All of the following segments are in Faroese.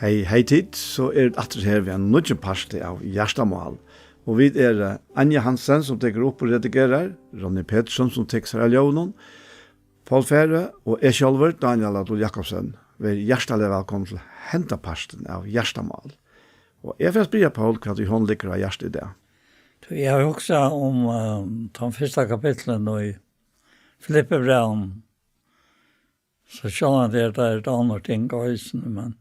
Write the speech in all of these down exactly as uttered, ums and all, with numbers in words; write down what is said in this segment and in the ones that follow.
Hey, hey tit, so er vit aftur her við ein nýggjan parti av Hjartamál. Og vit er, eh, Anja Hansen, sum tekur upp og redigerar, Ronny Petersson, sum tekur sær av ljóðinum, Poul Færø og eg sjálvur, Daniel Adolf Jakobsen. Ver hjartaliga vælkomin til henda partin av Hjartamál. Og eg fari at spyrja Poul, hvat ið honum liggur á hjarta í dag. Tí eg havi hugsað um, eh, tann fyrsta kapitlin í Filippibrævinum. So sjálvandi er tað eitt annað ting eisini, men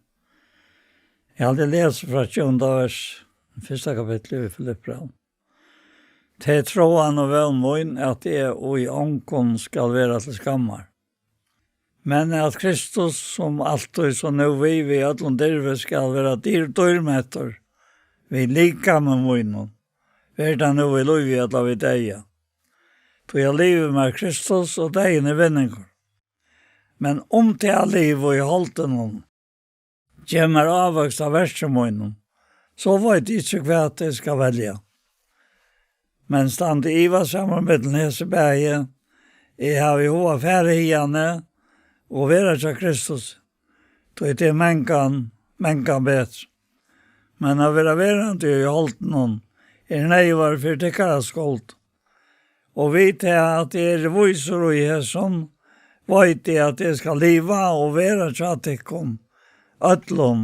eg haldi, eg lesi frá tjúgunda vers, fyrsta kapitli í Filippibrævinum. Tað er trúgv og vón mín, at eg í ongum skal vera til skammar, men at Kristus, sum altíð, so nú við, við øllum dirvi, skal vera dýr-, dýrmettur við likami mínum, veri tað nú við lívi ella við deyða. Tí eg livi, er Kristus, og deyðin er vinningur. Men um tað at liva í holdinum gevur mær ávøkst av verki mínum, so veit eg ikki, hvat eg skal velja. Men standi ivasamur millum hesi bæði, eg havi hug at fara hiðani og vera hjá Kristus, tí tað er mangan, mangan betri. Men at vera verandi í holdinum er neyðugt fyri tykkara skuld. Og við tað, at eg eri vísur í hesum, veit eg, at eg skal liva og vera hjá tykkum øllum,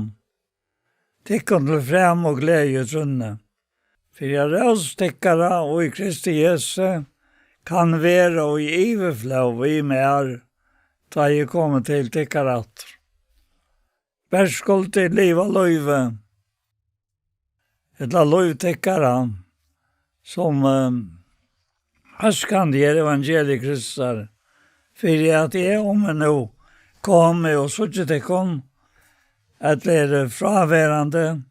tykkum til frama og gleði í trúnni. Fyri at rós tykkara í Kristi Jesu kann vera í yvirflóð við mær, tá eg komi til tykkara aftur. Bert skuldi eg liva lívið, ella lív tykkara, sum, eh, hóskandi er evangeliið Kristusar, fyri at eg, um eg nú komi og síggi tykkum, ella eri fráverandi,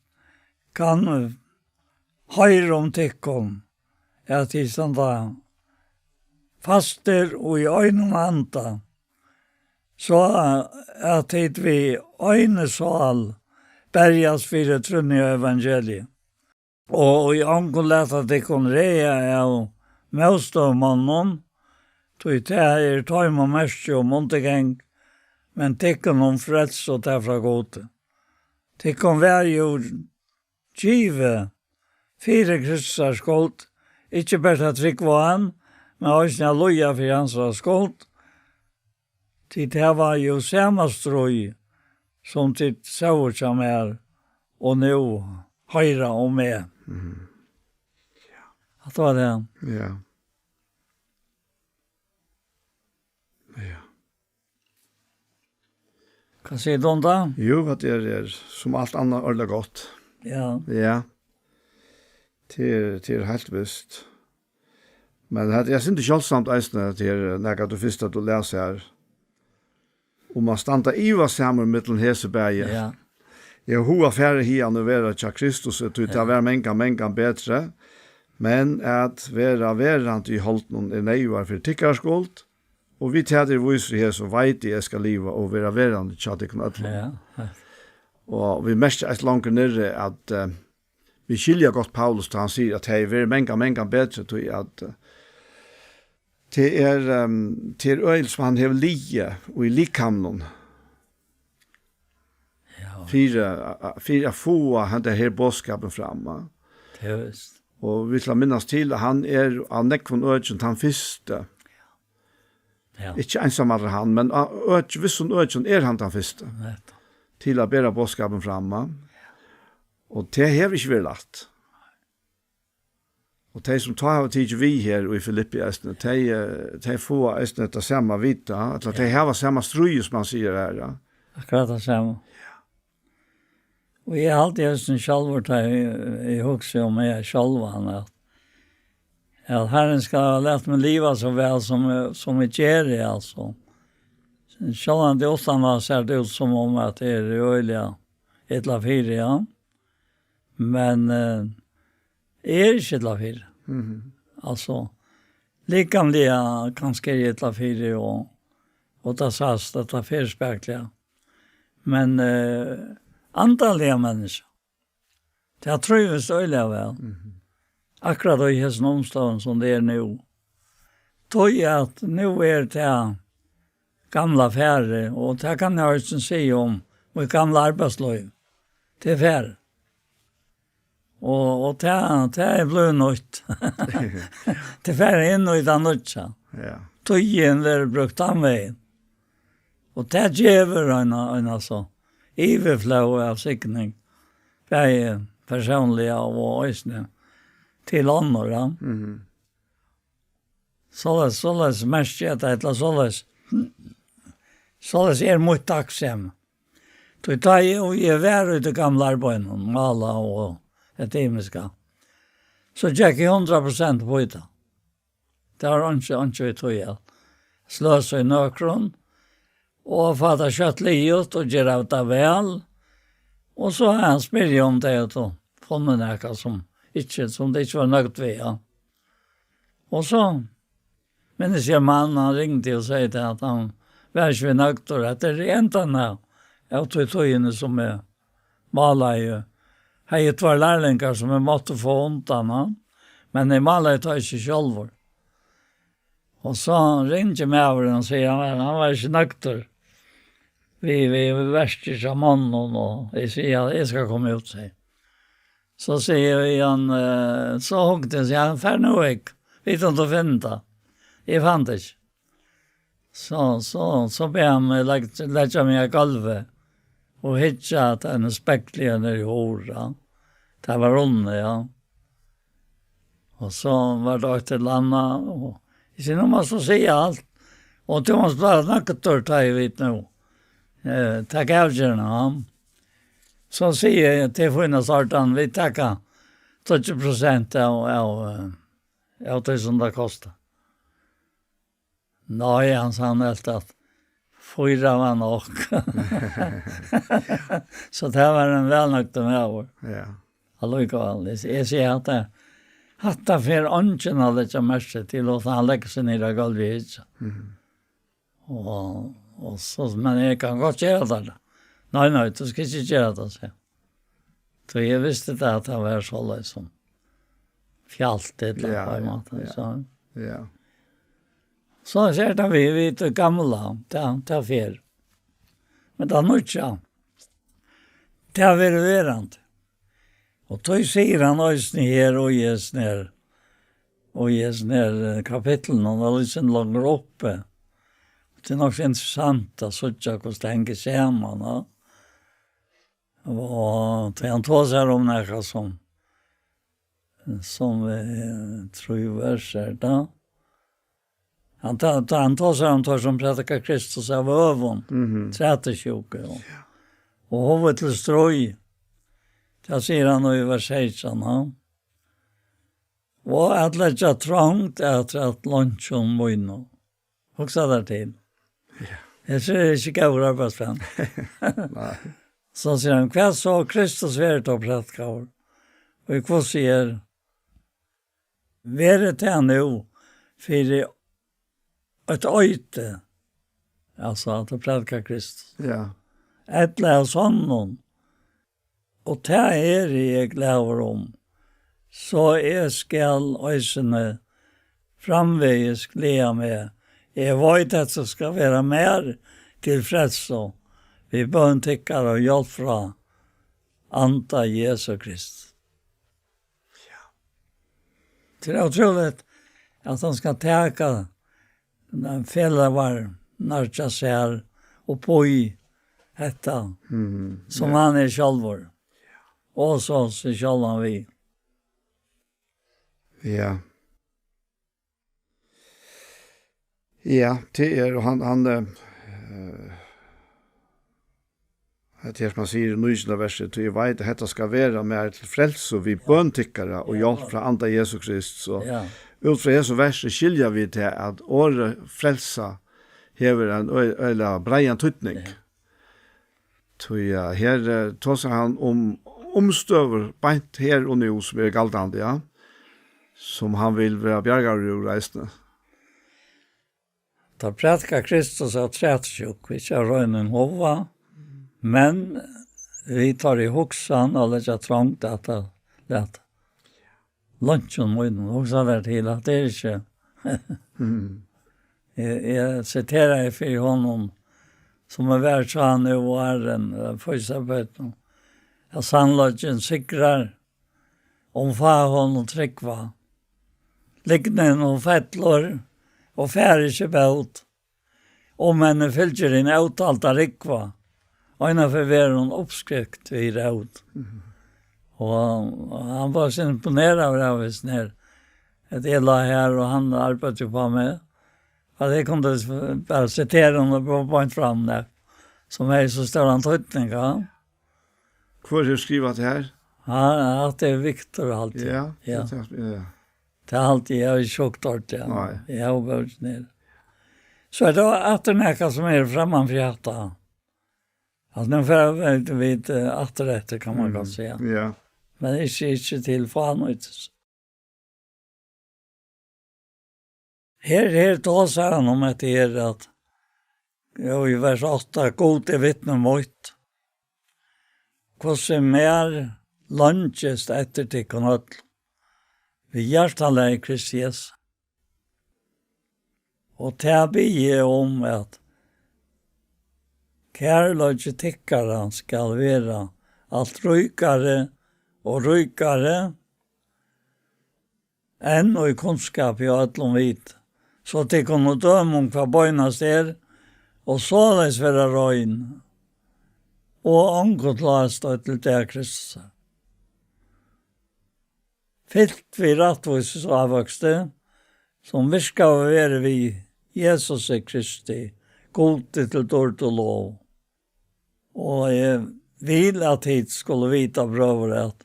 kann hoyra um tykkum, at tit standa fastir og í einum anda, so at tit við eini sál berjast fyri trúnni og evangeliið, og í ongum lata tykkum ræða av mótstøðumonnum, tí tað er teimum merki um undirgang, men tykkum um frelsu, tað frá Gudi. Tykkum var jú givið fyri Kristusar skuld, ikki bert at trúgva á hann, men eisini at líða fyri hansara skuld, tí tað var jú sama stríð, sum tit sóu hjá mær, og nú hoyra um meg. Mhm. Hatta var tað. Ja. Ja. Hvat sigur tú um tað? Jú, hvat er, er sum alt annað ordiliga gott. Ja. Ja. Tað er, tað er heilt vist. Men hetta, eg synist sjálvsamt eisini, at tað er nakað, tú fyrst at tú les her, um at standa ivasamur millum hesi bæði. Ja. Eg havi hug at fara hiðani og vera hjá Kristus, tí tað var mangan, mangan betri. Men at vera verandi í holdinum er neyðugt fyri tykkara skuld, og við tað eg vísi her, so veit eg, eg skal liva og vera verandi hjá tykkum øllum. Ja. Og vit merkja eitt longur niðri, at, eh, vit skilja gott Paulus, tá hann sigur, at tað hevði verið mangan, mangan betri, tí at, eh, tað er, ehm, tað er øgiliga, sum hann hevur liðið í likamnum. Ja. Fyri, fyri at fáa henda her boðskapin fram, va? Tað er vist. Og vit skulu minnast til, at hann er á nógvum økjum tann fyrsti. Ja. Ikki einsamallur hann, men á øki, vissum økjum er hann tann fyrsti. Nettupp. Til at bera boðskapin fram, va? Og tað hevur ikki verið lætt. Og tey, sum tá hava tikið við her í Filippi eisini, tey, eh, tey fáa eisini hetta sama vita, ella tey hava sama stríð, sum hann sigur her, ja. Akkurát tað sama. Ja. Og eg haldi eisini sjálvur, tá eg, eg hugsi um meg sjálvan, at, at Harrin skal hava latið meg liva so væl, sum eg, sum eg geri, altso. Sjálvandi uttan at sær tað út, sum um at eg eri øgiliga illa fyri, ja. Men, eh, eg eri ikki illa fyri. Mhm. Altso, likamliga kanska eri eg illa fyri, og, og tað sæst, at tað fer spakuliga. Men, eh, andaliga menniskja, tað trívist øgiliga væl. Mhm. Akkurát í hesum umstøðum, sum tað er nú. Tí at nú er tað gamla farið, og tað kann eg eisini siga um mítt gamla arbeiðslív. Tað er farið. Og, og tað, tað er blivið nýtt. Tað er farið inn í tað nýggja. Ja. Tíðin verður brúkt tann vegin. Og tað gevur eina, eina so yvirflóð av signing, bæði persónliga og eisini til onnur, ja. Mhm. Soleiðis, soleiðis merki eg tað, ella soleiðis, soleiðis er mítt takksom. Tí tá eg, og eg var í tí gamla arbeiðinum, mála og hetta ymiska, so gekk eg hundrað prosent upp í tað. Tað var einki, einki við tí at sløsa í nøkrum, og fáa tað skjótt liðugt og gera tað væl. Og so hevði hann spyrjað um tey høvdu funnið nakað sum ikki, sum tey ikki vóru nøgd við, ja. Og so minnist eg mann, hann ringdi og segði til at hann var ikki við nøgdur, at tað er endan av, av tí tíðini sum eg málaði. Hevði tveir lærlingar sum eg mátti fáa undan hann, men eg málaði tá ikki sjálvur. Og so ringir maðurin og sigur, hann var, hann var ikki nøgdur við, við, við verkið hjá manninum, og eg sigi, ja, eg skal koma út, sigi. So sigi eg við hann, eh, so hugdi eg, sigi, hann, far nú vekk, vit um tú finnur tað. Eg fann tað ikki. So, so, so bað hann meg legg-, leggja meg á gólvið og hyggja at einum spegli niðri í hurð. Tað var runnið, ja. Og so var tað eitt ella annað, og eg sigi, nú mást tú siga alt, og tú mást bara nøgdur, tá eg veit nú. Eh, tak avgerðina, ja. So sigi eg, tað er fína, Sárdan, vit taka tíggju prosent av, av, eh, av tí sum tað kostar. Nei, hann segði, hann helt at fýra var nokk. So tað var ein vælnøgdur maður. Ja. Allíkavæl, eg, eg sigi at tað, hatta fer eingin at leggja merki til, og hann leggur seg niður á gólvið og hyggja. Mhm. Og, og so, men eg kann gott gera tað. Nei, nei, tú skalt ikki gera tað, segði hann. So eg visti tað, at tað var soleiðis sum fjalt ella, ja, á ein, ja, máta, ja. So. Ja. So er tað við, við tað gamla, tað, tað fer. Men tað nýggja, tað verður verandi. Og tí sigur hann eisini her, og í hesum her, og í hesum her, eh, kapitlinum, hann er litt longur uppi. Tað er nokk so interessant at síggja, hvussu tað hongur saman, ja. Og tí hann tosar um nakað sum, sum, eh, trý vers er tað. Hann ta-, ta-, hann tosar um teir sum prædika Kristus av øvum, mhm, trætusjúku, ja. Ja. Og hóvið til stríð. Tað sigur hann í vers seytjan, ja. Og at leggja trongd at, at leinkjum mínum. Hugsa tær til. Ja. Hesir eru ikki góðir arbeiðsmenn. Nei. So sigur hann, hvat so Kristus verður tá prædikaður? Og í hvussu er, verður tað nú fyri eitt eiti, altso at prædika Kristus? Ja. Ella av sonnum, og tað eri eg glaður um, so eg skal eisini framvegis gleða meg. Eg veit, at tað skal vera mær til frelsu við bøn tykkara og hjálp frá Anda Jesu Krist. Ja. Tað er ótrúligt, at hann skal taka felagarnar hjá sær upp í hetta, mhm, sum, ja, hann er sjálvur. Og so seg sjálvan við. Ja. Ja, tað er, og hann, hann, eh, eh, hetta her, sum hann sigur í nítjanda versi, tí eg veit, at hetta skal vera mær til frelsu við bøn tykkara og hjálp frá Anda Jesu Krist. So, ja, út frá hesum versi skilja vit tað, at orðið frelsa hevur ein ø-, øgiliga breiðan týdning. Ja. Tí, ja, her, eh, tosar hann um umstøður beint her og nú, sum eru galdandi, ja, sum hann vil vera bjargaður úr eisini. Teir prædika Kristus av trætusjúku, ikki av reinum huga, men við teirri hugsan at leggja trongd at, at lata leinkjum mínum, hugsa tær til, at tað er ikki. Mm. Eg, eg siteraði fyri honum, sum eg var hjá nú áðrenn, eh, fysioterapeutini. at sannleikin sigrar, um fá honum trúgva. Lygnin, hon fellur og fær ikki bót, um henni fylgir hin ótalda rúgva. Einaferð verður hon uppskrykt við rót. Mhm. Og hann var so imponeraður av hesum her, at eg lá her, og hann arbeiddi upp á meg, at eg kundi bara sitera hann og bara beint fram der, sum hevði so stóran týdning, ja. Hvør hevur skrivað tað her? Ja, at tað er Viktor, haldi eg. Ja, ja. Tað er tað, ja. Tað haldi eg, eg havi ikki hugt orðiliga. Nei. Eg havi bara ikki nær. So er tað aftur nakað sum er framman fyri hatta. Altso, nú fara vit, vit, eh, aftur eftir, kann man Mm, gott siga. Ja. Men ikki, ikki til fánýtis. Her, her tosar hann um hetta her, at, jú, í vers átta, Gud er vitni mítt, hvussu mær leingist eftir tykkum øll, við hjartalagi Krists Jesu. Og tað biði eg um, at kærleiki tykkara skal vera alt ríkari og ríkari, enn í kunnskapi og øllum viti, so tit kunnu døma um, hvat beinast er, og soleiðis vera rein og ongum til ástøð til dag Kristusar. Fylt við rættvísis ávøksti, sum virkaður verður við Jesusi Kristi, Gudi til dýrd og lov. Og eg vil, at tit skulu vita, brøður, at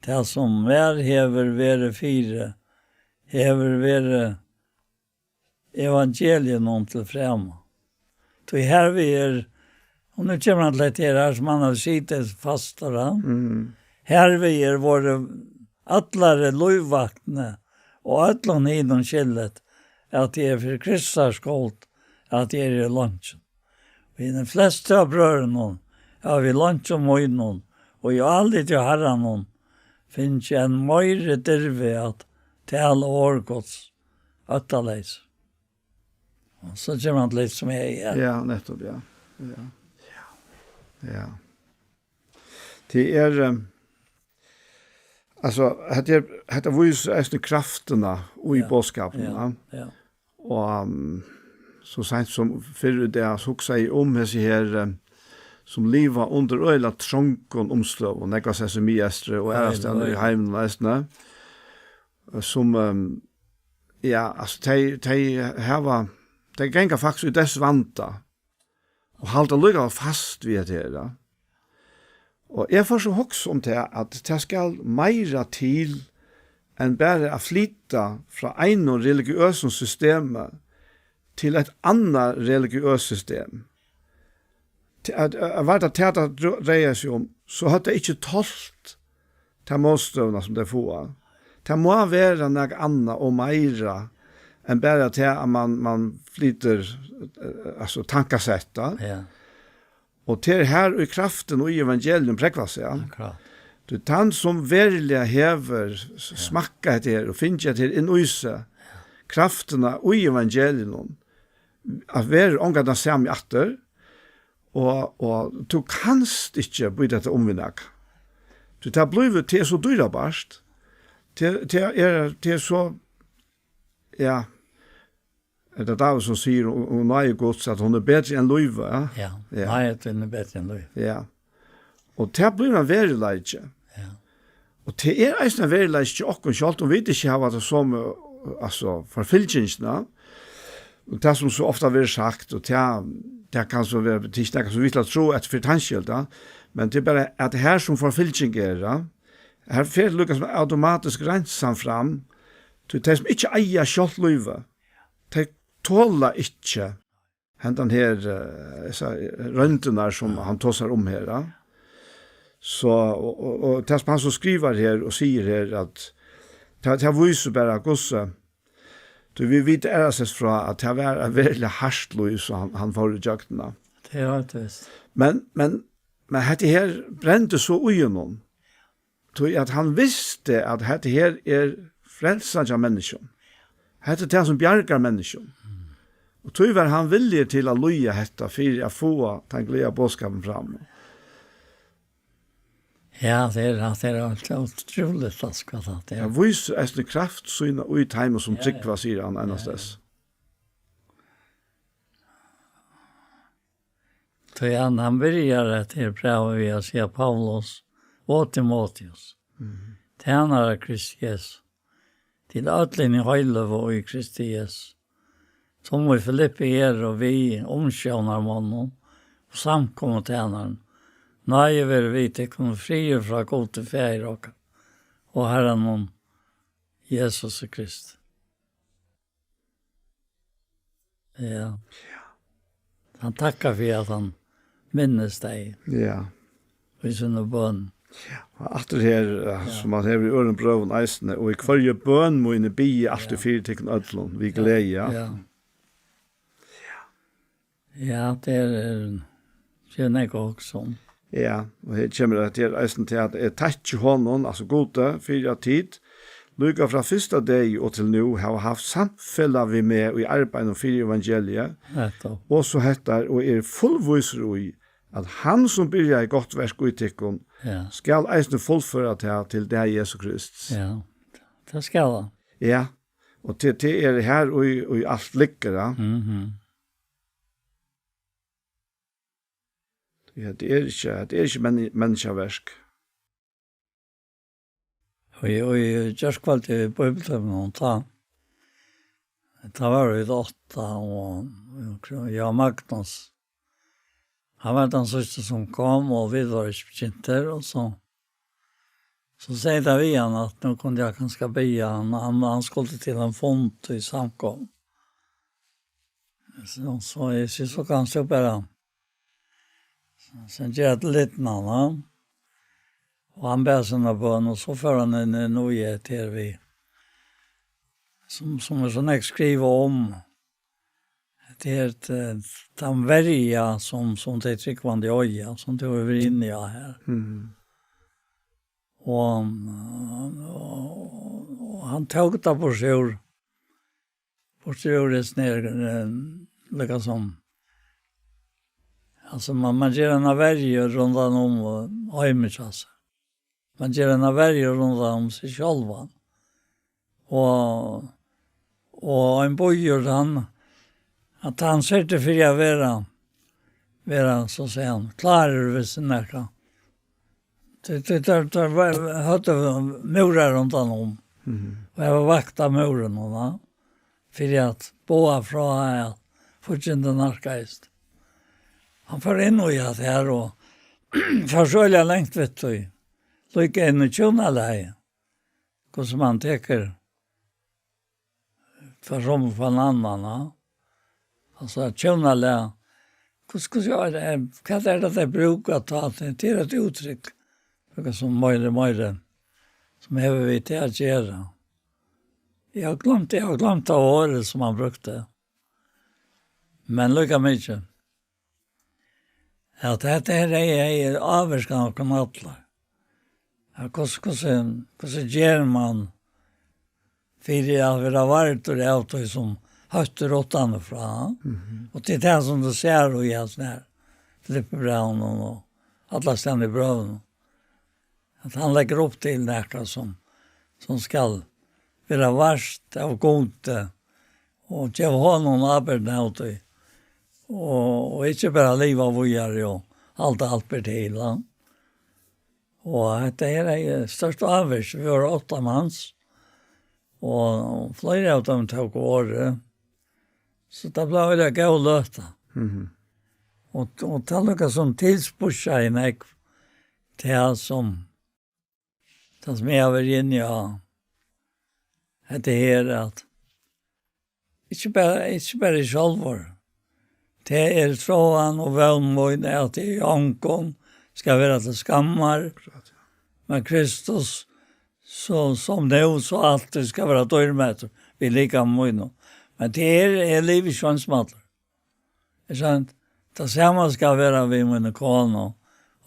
tað, sum mær hevur verið fyri, hevur verið evangeliinum til frama. Tí hervið er, og nú kemur hann til hetta her, her sum hann hevur sitið fastur, ja. Mm. Hervið er vorðið allari lívvætni og øllum hinum skiligt, at tað er fyri Kristusar skuld, at tað er í longum. Við hinum flestu av brøðrunum, ja, við longum mínum, og í áliti á Harranum, fingu ein meiri dirvi at tala orð Guds, óttaleysur. Og so kemur hann til eitt sum er, ja. Ja, nettopp, ja. Ja. Ja. Tað er, ehm, altso, hetta er, hetta vísir eisini kraftina í Ja, boðskapinum, ja, ja. Ja. Og, ehm, so seint sum fyrr í dag, so hugsaði eg um hesi her, ehm, sum liva undir øgiliga trongum umstøðum, nógvast hesi í Miðeystri og Oj, aðrastaðni í oj. Heiminum eisini. Sum, ehm, ja, altso, tey, tey hava, tey ganga faktiskt í deyðsvanda og halda líka fast við hetta her, ja. Og eg fór so at hugsa um tað, at tað skal meira til enn bara at flyta frá einum religiøsum systemi til eitt annað religiøst system. Til at, at, at var tað tað, tað dro-, dreiar seg um, so høvdu tey ikki tolt ta mótstøðuna, sum tey fáa. Tað má vera nakað annað og meira enn bara tað, at man, man flytur, eh, altso, tankasett, tá. Ja. Og tað er her í kraftin og í evangelium prógvar seg, ja. Akkurát. Tí tann, sum veruliga hevur s-, Ja. smakkað hetta her og fingið hetta her inn í seg, kraftina í evangelium, at verður ongantíð tann sami aftur, og, og tú kanst ikki býta tað um við nakað. Tí tað blívur, tað er so dýrabært. Tað, tað er, tað er so, ja. Er tað Dávid, sum sigur um, um náði Guds, at hon er betri enn lívið, ja? Ja, Ja. náði tín er betri enn lív. Ja. Og tað blívur ein veruleiki. Ja. Og tað er eisini ein veruleiki hjá okkum, sjálvt um vit ikki hava tað somu, altso, forfylgingina. Og tað sum so ofta verður sagt, og tað, tað kann so vera, tað er ikki nakað sum vit til at trúa eftir fyri tann skyld, ja. Men tað er bara at her sum forfylging er, ja, her fer líka sum automatisk reinsan fram, tí tey sum ikki eiga sjálvt lívið, tey tola ikki hendan her, eh, hesar royndirnar sum hann tosar um her, ja. So, og, og, og tað sum hann so skrivar her og sigur her, at tað, tað vísir bara, hvussu, tí vit vita aðrastaðni frá, at tað var eitt veruliga hart lív, sum hann, hann fór ígjøgnum. Tað er heilt vist. Men, men, men hetta her brendi so í honum. Tí at hann visti, at hetta her er frelsan hjá menniskjum. Hetta er tað, sum bjargar menniskjum. Og tí var hann villigur til at líða hetta fyri at fáa tann gleðiga boðskapin fram. Ja, tað er, tað er alt ótrúligt, altso, hvat tað er. Hann vísir eisini kraft sína í teimum, sum Ja, ja. trúgva, sigur hann Ja, ja. einastøðis. Tí hann, hann byrjar hetta her brævið við at siga, Paulus og Timoteus, Mhm. tænarar Krists Jesu, til øll hini heiløgu í Kristi Jesu, sum í Filippi eru, við umsjónarmonnum og samkomutænarum. Náði veri við tykkum, friður frá Gudi Faðir okkara og Harranum Jesusi Kristi. Ja. Hann takkar fyri, at hann minnist tey. Ja. Í síni bøn. Og aftur her, eh, Ja. sum hann hevur í øðrum brøvum eisini, og í hvørji bøn míni biði eg altíð Ja. fyri tykkum øllum, við Ja. gleði. Ja. Ja, tað er, eh, tað er nógv at hugsa um. Ja, og her kemur at her eisini til at eg takki honum, altso Gudi, fyri at tit, líka frá fyrsta degi og til nú, hava havt samfelag við meg í arbeiðinum fyri evangeliið. Nettupp. Og so hetta, og eg eri fullvísur í, at hann, sum byrjaði gott verk í tykkum, Ja. skal eisini fullføra tað til dag Jesu Krists. Ja, tað skal hann. Ja, og til, til er her, og í, og í alt liggur, ja. Mhm. Ja, tað er ikki, tað er ikki menn-, menniskjaverk. Og í, og í gjárkvøldið í Bíbliutímanum, tá, tá vóru vit átta, og, og, ja, Magnus, hann var tann síðsti, sum kom, og vit vóru ikki bekyntir, og so, so segði tað við hann, at nú kundi eg kanska biðja hann, hann, hann skuldi til ein fund í samkomu. So, so eg sigi, so kanst tú bara, so, so ger tað til dýrnar, ja. Og hann bað sína bøn, og so fór hann inn í Nýheitt her við, sum, sum er so nógv skrivað um. Tað er, eh, tann verja, sum, sum tey trúgvandi eiga, sum tú hevur verið inni á her. Mhm. Og, og, og hann tók tað burtur úr, burtur úr hesum her, eh, líka sum, altso, man, man ger eina verju rundan um, eh, heimin hjá sær. Man ger eina verju rundan um seg sjálvan. Og, og ein býur, hann, at hann syrgir fyri at vera, vera, so sigur hann, klárur, viss nakað. Tað, tað, tað, tað var, høvdu múrar rundan um. Mhm. Og eg var vakt av múrinum, va? Fyri at boða frá at fíggindin nærkaðist. Hann fór inn í at her og fór so øgiliga langt við tí. Líka inn í hjúnalagið. Hvussu man tekur frá sum frá ein annan, ja. Altso, hjúnalag. Hvussu, hvussu er tað, hvat er tað tey brúka tá? Tað er eitt úttrykk, nakað sum meira, meira, sum hevur við tað at gera. Eg havi gloymt, eg havi gloymt tað orðið, sum hann brúkti. Men líka mikið. At hetta her er, er ávirkan á okkum allar. Ja, hvussu, hvussu, hvussu ger man fyri at vera vardur av tí sum hóttir uttanfrá? Mhm. Og tað er tað sum tú sært í hasum her Filippibrævinum og allastaðni í brøvunum. At hann leggur upp til nakað sum, sum skal vera vart av Gudi og geva honum ábyrgdina av tí. Og, og ikki bara liva víðari og halda alt ber til, ja. Og hetta her er stórt ávirki. Vit vóru átta mans, og fleiri av teimum tóku orðið. So tað bleiv øgiliga góð løta. Mhm. Og, og tað líka sum tilspískaði nógv tað sum, tað sum eg havi verið inni á. Hetta her at ikki bara, ikki bara eg sjálvur. Tað er trúgvin og vón mín at eg í ongum skal vera til skammar, men Kristus, so, sum nú, so altíð skal vera dýrmætur við likami mínum. Men tað er, eg livi ikki einsamallur. Er sant? Tað sama skal vera við míni konu,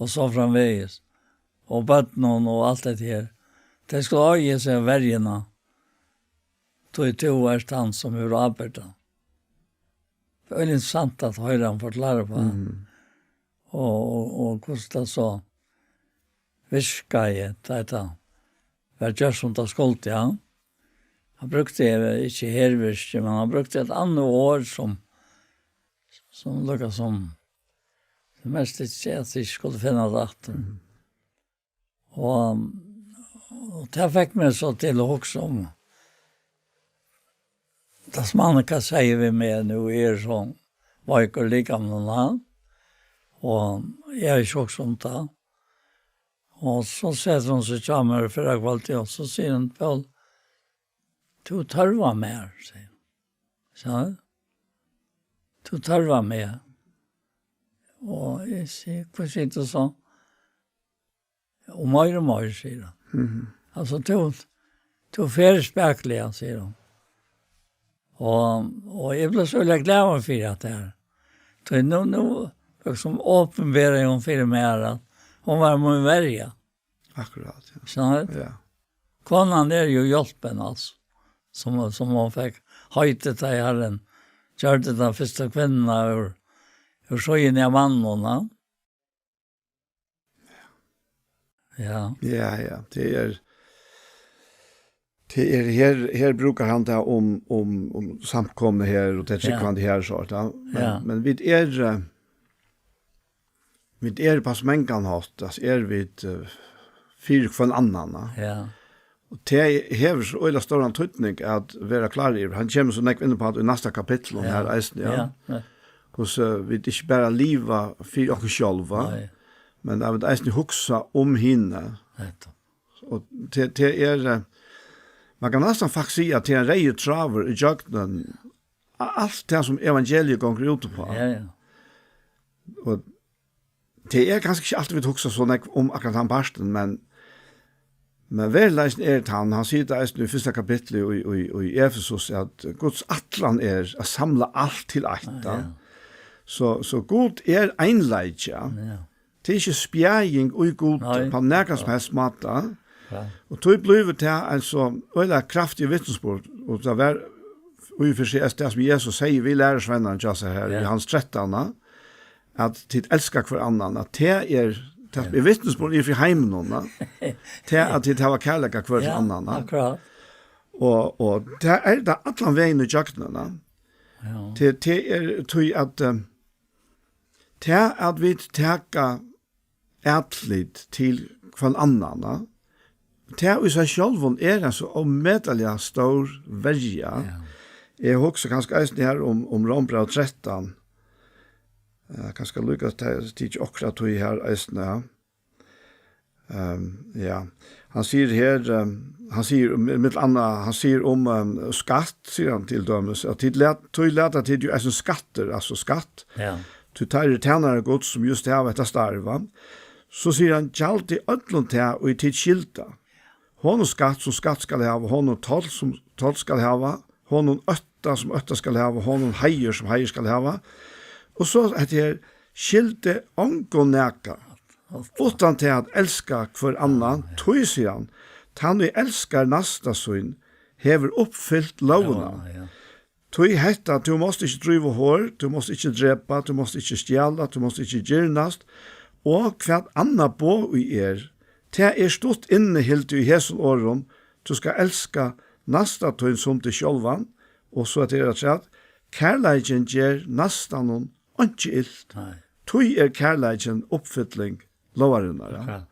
og so framvegis, og børnum og alt hetta her. Tey skulu eiga seg verjuna, tí tú ert tann, sum hevur ábyrgdina. Tað er øgiliga interessant at hoyra hann forklára upp á. Mhm. Og, og, og hvussu tað so. virkaði, tá ið tað var gjørt sum tað skuldi, ja. Hann brúkti, eh, ikki hervirki, men hann brúkti eitt annað orð sum, sum líka sum, sum helst ikki, at eg skuldi finna tað aftur. Mhm. Og, og tað fekk meg so til at hugsa um, tað sum Annika sigur við meg nú, eg eri so veikur í likamligum, og eg havi ikki hugsað um tað. Og so setir hon seg hjá mær fyrrakvøldið, og so sigur hon: "Pól, tú tørvar meg," sigur hon. "Sær tú? Tú tørvar meg." Og eg sigi: "Hvat sigur tú so?" "Og meir og meir," sigur hon. Mhm. "Altso, tú, tú ferð spakuliga," sigur hon. Og, og eg bleiv so øgiliga glaður fyri at tað her. So nú, nú, líkasum, opinberaði hon fyri mær at hon var mín verja. Akkurát, ja. So, ja. Konan er jú hjálpin, altso, sum, sum hon fekk heitið, tá ið Harrin gjørdi ta fyrstu kvinnuna úr, úr síðuni av manninum, ja. Ja. Ja, ja, tað er, tað er her, her brúkar hann tað um, um, um samkomuna her og tað, ja, trúgvandi her, so, ja. Men, ja, men vit eru, eh, vit eru á so mangan hátt, altso, eru vit, eh, fyri hvønn annan, ja. Ja. Og tað hevur so øgiliga stóran týdning at vera klár yvir. Hann kemur so nógv inn á tað í næsta kapitli, ja, her eisini, ja. Ja, ja. Hvussu vit ikki bara liva fyri okkum sjálv, nei, men at vit eisini hugsa um hini. Nettupp. Og tað, tað er, eh, man kann næstan faktiskt siga at tað er ein reyður tráður í gjøgnum a-, alt tað sum evangeliið gongur út uppá. Ja, ja. Og tað er kanska ikki altíð vit hugsa so nógv um akkurát tann partin, men, men veruleikin er tann, hann sigur tað eisini í fyrsta kapitli í, í, í Efesus, at Guds ætlan er at samla alt til eitt, ja, ja. So, so Gud er einleiki. Ja. Tað er ikki spjaðing í Gud, nei, á nakran sum helst máta. Ja. Og tí blívur tað ein so øgiliga kraftigur vitnisburður, og tað var í og fyri seg tað sum Jesus segði við lærisveinarnar hjá sær her, ja, í Jóhannes trettan, at tit elska hvør annan, at tað er, tað, ja, er vitnisburður fyri heiminum, tað at tit hava kærleika hvør til, ja, annan. Akkurát. Og, og tað er tað allan vegin í gjøgnum. Ja. Tað, tað er tí at, eh, tað at vit taka atlit til hvønn annan, ja, tað í seg sjálvum er ein so ómetaliga stór verja. Ja. Eg hugsi kanska eisini her um, um Rómbræv trettan. Eh, kanska líka ta-, tikið okkara tíð her eisini, ja. Ehm, ja. Hann sigur her, ehm, hann sigur um, millum annað, hann sigur um, ehm, skatt, sigur hann til dømis, at tit lat-, tí lata tit jú eisini skattir, altso skatt. Ja. Tí teir eru tænarar Guds, sum júst hava hetta starv, va? So sigur hann: "Gjaldið øllum tað, ið tit skylda. Honum skatt, sum skatt skal hava, honum toll, sum toll skal hava, honum ótta, sum ótta skal hava, honum heiður, sum heiður skal hava." Og so hetta her: "Skyldið ongum nakað, uttan tað at elska hvør annan, tí," sigur hann, "tann, ið elskar næsta sín, hevur uppfylt lógina." Lógina, ja. Tí hetta: 'Tú mást ikki dríva hor, tú mást ikki drepa, tú mást ikki stjala, tú mást ikki girnast, og hvat annað boð ið er, tað er stutt innihildið í hesum orðum: 'Tú skalt elska næsta tín sum teg sjálvan,'" Og so hetta her afturat: "Kærleikin ger næstanum einki ilt. Nei. Tí er kærleikin uppfylling lógarinnar," ja. Akkurát.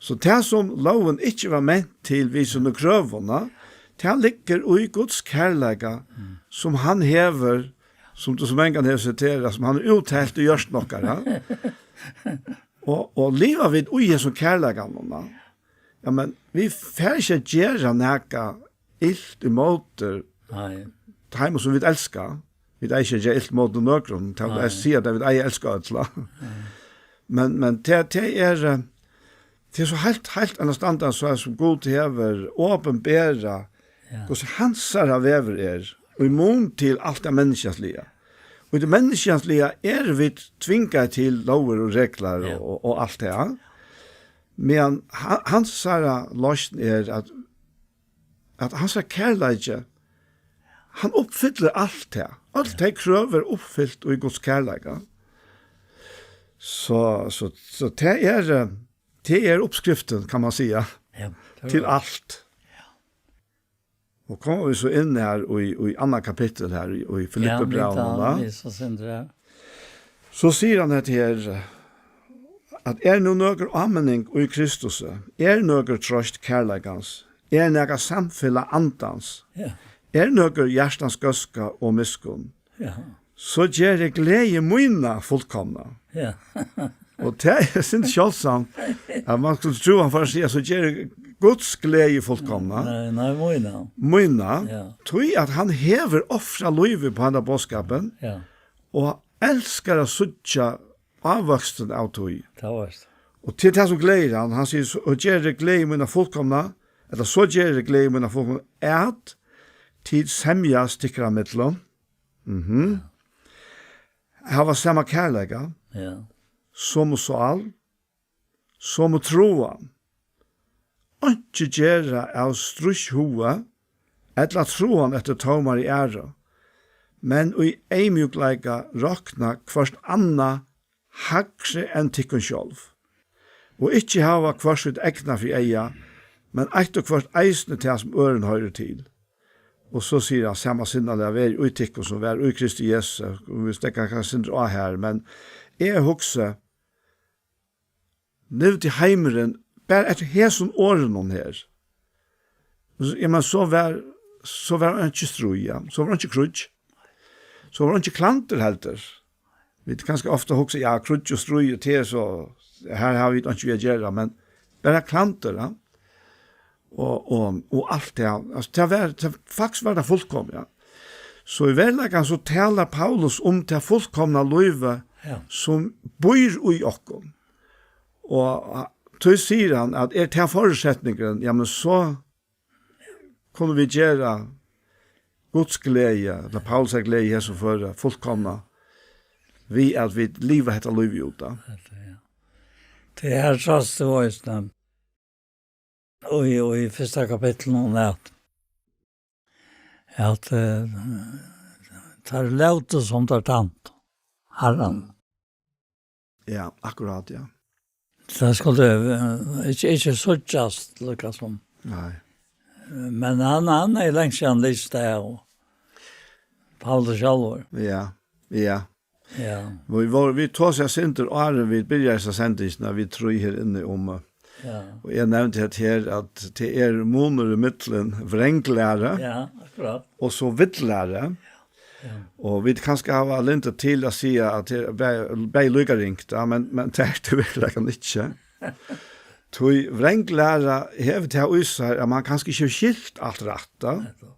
So tað sum lógin ikki var ment til við sínum krøvum, tað liggur í Guds kærleika, mm, sum hann hevur, sum tú so mangan hevur siterað, sum hann hevur úthelt í hjørtum okkara, ja. Og, og liva vit í hesum kærleikanum, ja, men vit fara ikki at gera nakað ilt ímóti, nei, teimum sum vit elska. Vit eiga ikki at gera ilt móti nøkrum, tað vil, nei, siga, at vit eiga at elska øll, va? Nei. Men, men tað, tað er, eh, tað er so heilt, heilt annað standa, so sum Gud hevur opinberað, ja, hvussu hansara vegur er, og í mun til alt tað menniskjaliga. Og í tí menniskjaliga eru vit tvingað til lógir og reglar, ja, og, og, og alt tað, ja. Men ha-, hansara loysn er at, at hansara kærleiki, hann uppfyllir alt tað. Øll, ja, tey krøv eru uppfylt í Guds kærleika. So, so, so tað er, eh, Tað er uppskriftin, kann man siga, Ja, tað til var alt. Og koma vit so inn her í, í annað kapittul her í, í Filippibrævinum, ja, vit tá? Vit so sindri her. So sigur hann hetta her, at er nú nøkur áminning í Kristusi, er nøkur troyst kærleikans, er nakað samfelag andans, Ja. er nøkur hjartans góðska og miskunn, Ja. so ger eg gleði mína fullkomna. Ja. Og tað er sindur sjáldsamt, at man skuldi trúð, hann fór at siga, so ger eg Guds gleði fullkomna. Nei, nei, mína. Mína. Ja. Tí at hann hevur ofrað lívið på handa boðskapin, Ja. og elskar at síggja ávøkstin av tí. Tað var Og til tað sum gleðir hann, hann sigur, so, og ger gleði mína fullkomna, ella so ger gleði mína fullkomna, at tit semjast tykkara millum, Mhm. Hava sama kærleika, Ja. somu sál, somu tráan. Einki gera av stríðshuga ella tráan eftir tómari æru, men í eyðmjúkleika rokna hvørt annað hægri enn tykkum sjálv, og ikki hava hvørt sítt egna fyri eyga, men eitt og hvørt eisini tað, sum øðrum hoyrir til. Og so sigur hann, sama sinnalag veri í tykkum, sum var í Kristi Jesu. Og vit steðga kanska eitt sindur á her, men eg hugsi, livdi heimurin bara eftir hesum orðunum her. Og so, ja, men so var, so var einki stríð, ja. So var einki kríggj. So var einki klandur heldur. Vit kanska ofta hugsa, ja, kríggj og stríð, og tað er so, her hava vit einki við at gera, men bara klandur, ja. Og, og, og alt tað, altso, tað var, tað, faktiskt var tað fullkomið, ja. So í veruleikanum so talar Paulus um tað fullkomna lívið, Ja. sum býr í okkum. Og, ah, tí sigur hann, at er tað forutsetningurin, ja, men so kunnu vit gera Guds gleði, ella Paulus gleði í hesum føri, fullkomna, við at vit liva hetta lívið út, da. Hetta, ja. Tað er so, so veist, og í, og í fyrsta kapitlinum at, at, eh, teir lótu sum teir tæntu Harran. Ja, akkurát, ja. Tað skuldi, eh, ikki, ikki síggjast, líka sum. Nei. Men hann, hann er langt síðan lýst av Paulus sjálvur. Ja, ja. Ja. Vit vóru, vit tosaðu eitt sindur áðrenn vit byrjaðu hesa sendingina, vit trý her inni um, eh, Ja. og eg nevndi hetta her, at tað er munur ímillum vranglæru Ja, akkurát. og so villlæru. Ja. Og vit kanska hava lyndi til at siga at tað er bæði, bæði líka ringt, ja, men, men tað er tað í veruleikanum ikki. Tí vranglæra hevur tað í sær, at man kanska ikki hevur skilt alt rætt, ja. Nettupp.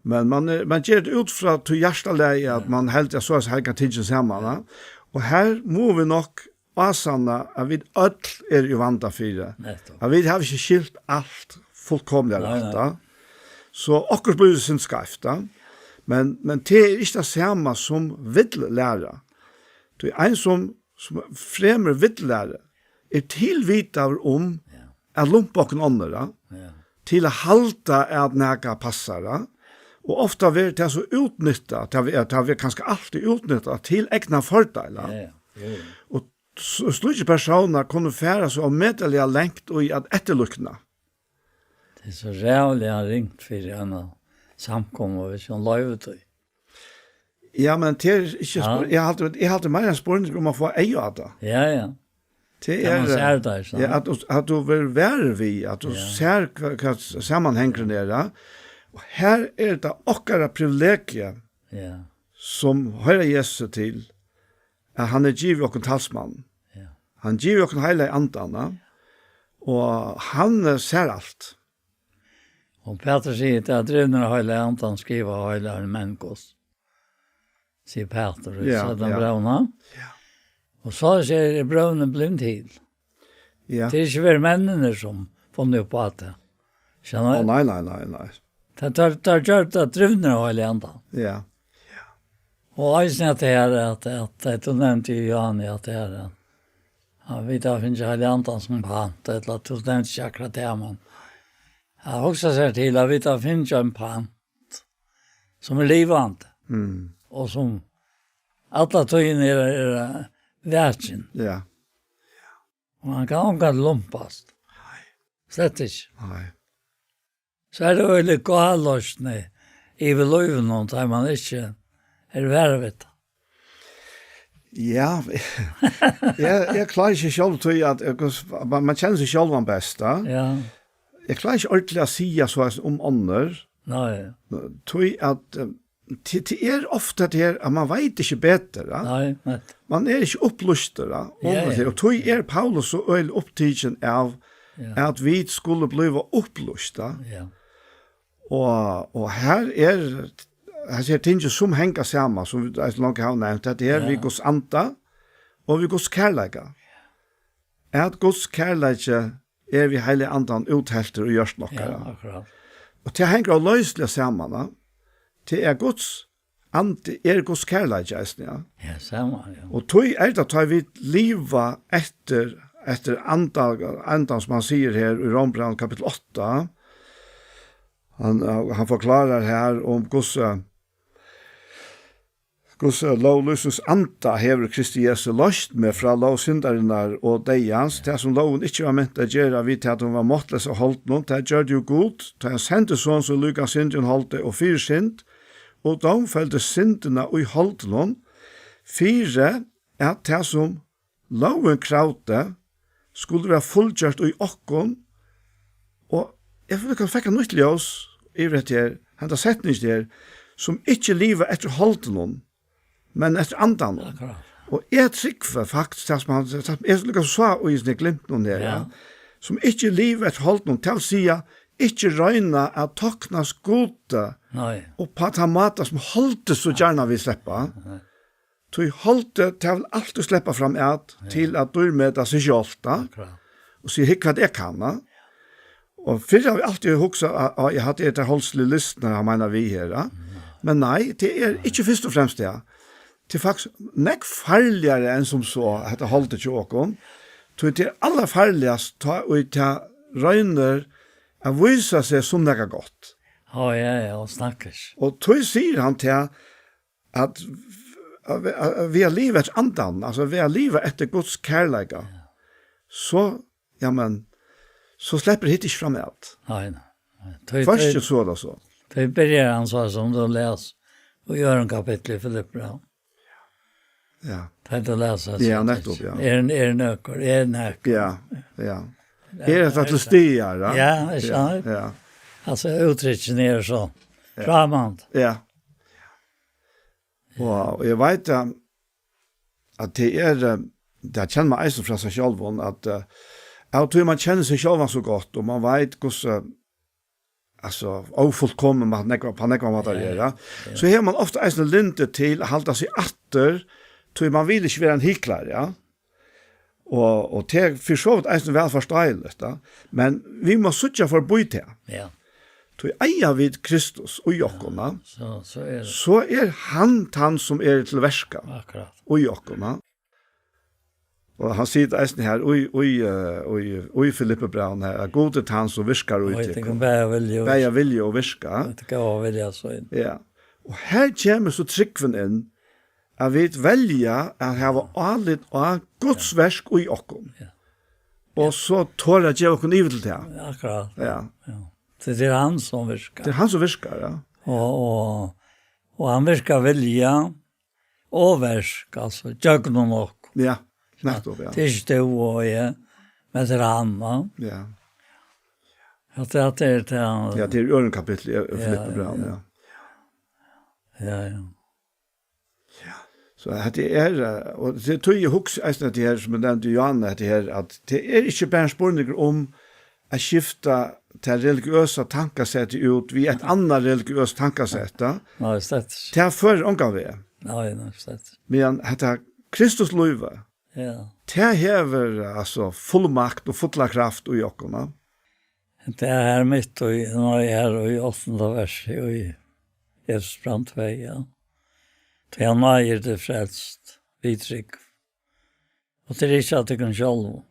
Men man er, man ger tað út frá tí hjartalagi, at Ja. man heldur, at soleiðis hevur tað tikið saman, ja. Og her mugu vit nokk ásanna, at vit øll eru í vanda fyri, Nettupp. at vit hava ikki skilt alt fullkomiliga Nei, rætt, nei. ja. So okkurt blívur eitt sindur skeivt, ja. Men, men tað er ikki tað sama sum villlæra. Tí ein sum, sum fremur villlæru, er tilvitaður um Ja. at lumpa okkum onnur, ja. Ja. Til at halda at nakað passar, ja. Og ofta verður tað so útnyttað, tað verður, tað verður kanska altíð útnyttað til egnan fordel, ja. Ja, ja. Jo, jo. Og s-, slíkir persónar kunnu fara so ómetaliga langt í at eftirlíkna. Tað er so ræðuliga ringt fyri eina samkomu, hvis hon loyvir tí. Ja, men tað er ikki Ja. spur-, eg haldi, eg haldi meira ein spurning um at fáa eyga á tað. Ja, ja. Tað Ja, man er, sær tað, sant? ja, at, at tú verður varur við, at tú Ja. sær hvat, hvat samanhangurin er, ja. Og her er tað okkara privilegium, Ja. sum hoyra Jesusi til, at hann er givið okkum talsmann. Ja. Hann givið okkum heilaga andan, ja. Og hann, eh, sær alt. Og Pætur sigur, at drivnir av heilaga andan skriva heilagar menn Guds. Sigur Pætur, í Ja, seinna ja. brævinum. Ja. Og so sigur, er brævini blivin til. Ja. Tað er ikki verið menninir, sum funnu upp á tað. Skilur Ó, tú? nei, nei, nei, nei. Tað, tað, tað gjørdi tað drivnir av heilaga andan. Ja. Og eisini at tað er, at, at, at tú nevndi jo, Johan, at tað er, at, at vit hava fingið heilaga andan sum pant, ella at tú nevndi ikki akkurát tað, men at hugsa sær til, at vit hava fingið ein pant, sum er livandi, Mm. og sum alla tíðina er, er, eh, vakin. Ja. Og hann kann ongantíð lumpast. Nei. Slett ikki. Nei. So er tað øgiliga gáloysni yvir lívinum, tá man ikki er vær við tað. Ja, eg, eg klári ikki sjálv, tí at, eh, hvussu, man, man kennir seg sjálvan best, ja. Ja. Eg klári ikki ordiliga at siga so um onnur. Nei. Tí at, eh, tí, tí er ofta tað her, at man veit ikki betur, ja. Nei, nei. Man er ikki upplýstur, ja. Ja, ja. Og tí er Paulus so øgiliga upptikin av, ja, at vit skulu bliva upplýst, ja. Ja. Og, og her er, her er ting sum hanga saman, sum vit eisini longu hava nevnt, at tað er, ja, við Guds anda og við Guds kærleika. At Guds kærleiki er við Heilaga Andan útheltur í hjørtum okkara. Ja, akkurát. Og tað hongur óloysiliga saman, ja. Tað er Guds andi, er Guds kærleiki eisini, ja. Ja, saman, ja. Og tí er tað, tá vit liva eftir, eftir anda, andan, sum hann sigur her í Rómbrævinum kapittul átta, hann, hann forklárar her um hvussu, hvussu lóg lívsins anda hevur Kristi Jesu loyst meg frá lóg syndarinnar og deyðans. Tað, sum lógin ikki var ment at gera, við tað at hon var máttleys av holdinum, tað gjørdi jú Gud, tá hann sendi son sín líkan syndini í holdið og fyri synd, og dómfeldi syndina í holdinum, fyri at tað, sum lógin kravdi, skuldi vera fullgjørt í okkum, og eg fekk, fekk eitt nýtt ljós yvir hetta her, henda setningin her, sum ikki liva eftir holdinum, men eftir andanum. Akkurát. Og eg trúgvi faktiskt, tað sum hann, tað sum eg líka sá í hesum glimpinum her, ja, ja, sum ikki liva eftir holdinum, tað vil siga, ikki royna at toknast Gudi, nei, upp á tann máta sum holdið so gjarna vil sleppa. Nei. Tí holdið, tað vil altíð sleppa fram at, ja, til at dýrmeta seg sjálvt, ja. Akkurát. Og siga, "Hygg, hvat eg kann, ja." Og fyrr havi eg altíð hugsað, at, at eg havi hetta holdsliga lystina, hann meinar við her, ja. Mm. Men nei, tað er ikki fyrst og fremst tað. Tað er faktiskt nógv farligari enn sum so, hetta holdið hjá okkum. Tí tað er allarfarligast, tá ið tað roynir at vísa seg sum nakað gott. Á, ja, ja, og snakkar. Og tí sigur hann til at, at, at, at við at liva eftir andanum, altso við at liva eftir Guds kærleika, ja, so, ja, men, so sleppur hitt ikki fram at. Nei, nei. Nei. Tí, fyrst tí, so er tað so. Tí byrjar hann so, sum tú les, og í øðrum kapitli í Filippibrævinum. Ja. Tá tú lesur, ja, so nettupp, ja. Er, er nøkur, er nøkur. Ja, ja. Ja, er hetta til staðar, ja? Ja, eg skilji. Ja, ja. Altso, úttrykkini eru so, ja, framandi. Ja. Og, og eg veit, eh, at tað er, eh, tað kennir man eisini frá sær sjálvum, at, eh, av tí man kennir seg sjálvan so gott, og man veit hvussu, altso, ófullkomin man nógv, á nógvar mátar er, ja. Ja, ja. So hevur man ofta eisini lyndi til at halda seg aftur, tí man vil ikki vera ein hyklari, ja. Og, og tað er fyri so vítt eisini væl forstáiligt, ja. Men vit mugu síggja forbí tað. Ja. Tí eiga vit Kristus í okkum, ja, so, so er, so er hann tann, sum er til verka, akkurát, í okkum, ja. Og hann sigur eisini her í, í, eh, í, í Filippibrævinum her, at Gud er tann, sum virkar í tykkum. Veit tykkum bæði vilja og, bæði vilja og virka. Veit góða vilja sín. Ja. Og her kemur so trúgvin inn, at vit velja at hava álit á Guds, ja, verk í okkum. Ja. Og so tora at geva okkum yvir til tað. Ja, akkurát. Ja. Ja. Tí tað er hann, sum virkar. Tað er hann, sum virkar, ja. Og, og, og hann virkar vilja og verk, altso, gjøgnum okkum. Ja, nettupp, ja. Tað er ikki tú og eg, men tað er hann, va? Ja. At tað, at tað er til hann. Ja, tað er í øðrum kapitli í, í, ja, Filippibrævinum, ja, ja. Ja, ja. Ja. So hetta er, eh, og tað er tí eg hugsi eisini hetta her, sum eg nevndi, Johanna, hetta her, at tað er ikki bara ein spurningur um at skifta tað religiøsa tankasettið út við eitt annað religiøst tankasett, ja. Nei, slett ikki. Tað førir ongan veg. Nei, nei, slett ikki. Men hetta Kristuslívið, ja, tað hevur, altso, fullmakt og fulla kraft í okkum, ja. Tað er her mitt í, nei, her í áttanda versi í Efesusbrævinum tvey, ja. Tí av náði eru tit frelst, við trúgv. Og tað er ikki av tykkum sjálvum.